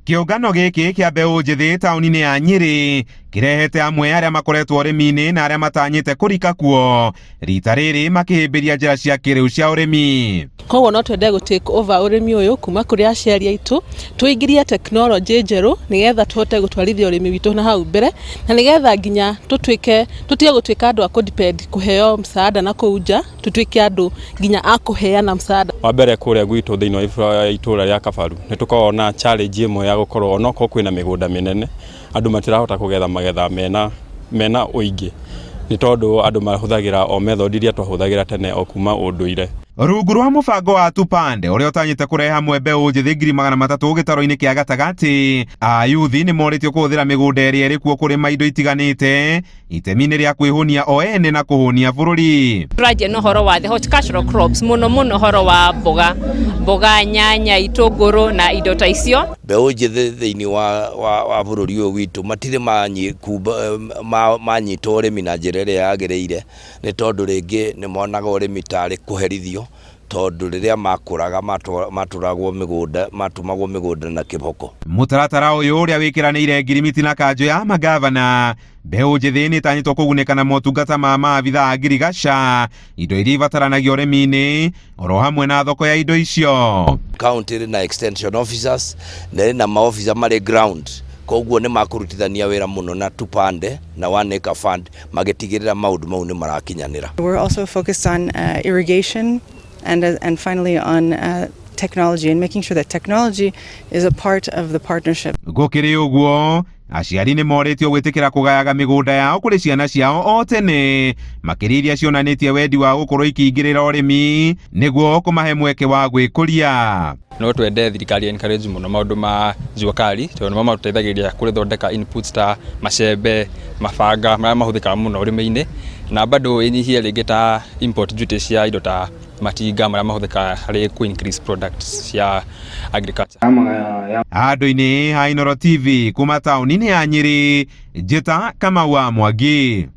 Kĩũngano gĩkĩ kĩa mbeũ njĩthĩ taũni-inĩ ya Nyĩrĩ kĩrehete amwe arĩa makoretwo ũrĩmi-inĩ na arĩa matanyĩte kũrika kuo rita rĩrĩ makĩhĩmbĩria njĩra cia kĩrĩu cia ũrĩmi. Koguo no twende gũ take over ũrĩmi ũyũ kuma kũrĩ aciari aitũ, tũingĩrie tekinoronjĩ njerũ nĩgetha tũhote gũtwarithia ũrĩmi witũ na hau mbere, na nĩgetha nginya tũtuĩke, tũtige gũtuĩka andũ a kũ depend kũheo msaada na kũu nja, tũtuĩke andũ nginya a kũheana msaada. Wa mbere kũrĩa gwitũ thĩinĩ wa itũra rĩa Kabaru nĩ tũkoragwo na challenge ĩmwe ya gũkorwo onokorwo kwĩna mĩgũnda mĩnene andũ matirahota kũgetha magetha mena mena ũingĩ nĩ tondũ andũ mahũthagĩra o method iria twahũthagĩra tene o kuma ũndũire. Rungu rwa mũbango wa Tupande ũrĩa ũtanyĩte kũrehe hamwe mbeũ njĩthĩ 300,000 gĩtaro-inĩ kĩa gatagatĩ, ayuthi nĩ morĩtio kũhũthĩra mĩgũnda ĩrĩa ĩrĩ kuo kũrĩma indo itiganĩte itemi-inĩ rĩa kwĩhũnia o ene na kũhũnia bũrũri. Tũranjia na ũhoro wa the horticultural crops mũno mũno ũhoro wa mboga mboga, nyanya, itũngũrũ na indo ta icio. Mbeũ njĩthĩ thĩinĩ wa, wa, wa bũrũri ũyũ witũ matirĩ manyita ũrĩmi na njĩra ĩrĩa yagĩrĩire, nĩ tondũ rĩngĩ nĩ monaga ũrĩmi tarĩ kũherithio, tondũ rĩrĩa makũraga matũragwo mĩgũnda, matũmagwo mĩgũnda na kĩboko. Mũtaratara ũyũ ũrĩa wĩkĩranĩire ngirimiti na kanjũ ya mangavana Mbeũ njĩthĩ nĩ ĩtanyĩtwo kũgunĩka na motungata ma maabitha a ngirigaca, indo iria ibataranagia ũrĩmi-inĩ, oro hamwe na thoko ya indo icio. County ĩrĩ na extension officers na ĩrĩ na maofficer marĩ ground koguo nĩ makũrutithania wĩra mũno na Tupande na One Acre Fund magĩtigĩrĩra maũndũ mau nĩ marakinyanĩra. We're also focused on irrigation and finally on technology and making sure that technology is a part of the partnership. Gũkĩrĩ ũguo, aciari nĩ morĩtio gwĩtĩkĩra kũgayaga mĩgũnda yao kũrĩ ciana ciao o tene, makĩria iria cionanĩtie wendi wa gũkorwo ikĩingĩrĩra ũrĩmi nĩguo kũmahe mweke wa gwĩkũria. No twende thirikari encourage mũno maũndũ ma jua kali tondũ nĩmo matũteithagĩrĩria kũrĩthondeka inputs ta macembe, mabanga marĩa mahũthĩkaga mũno ũrĩmi-inĩ, na bado ĩnyihie rĩngĩ ta import duty cia indo ta matinga marĩa mahũthĩkaga harĩ kũ increase products cia agriculture. Andũ-inĩ ha Inooro TV kuma taũni-inĩ ya Nyĩrĩ, Njĩta Kamau wa Mwangi.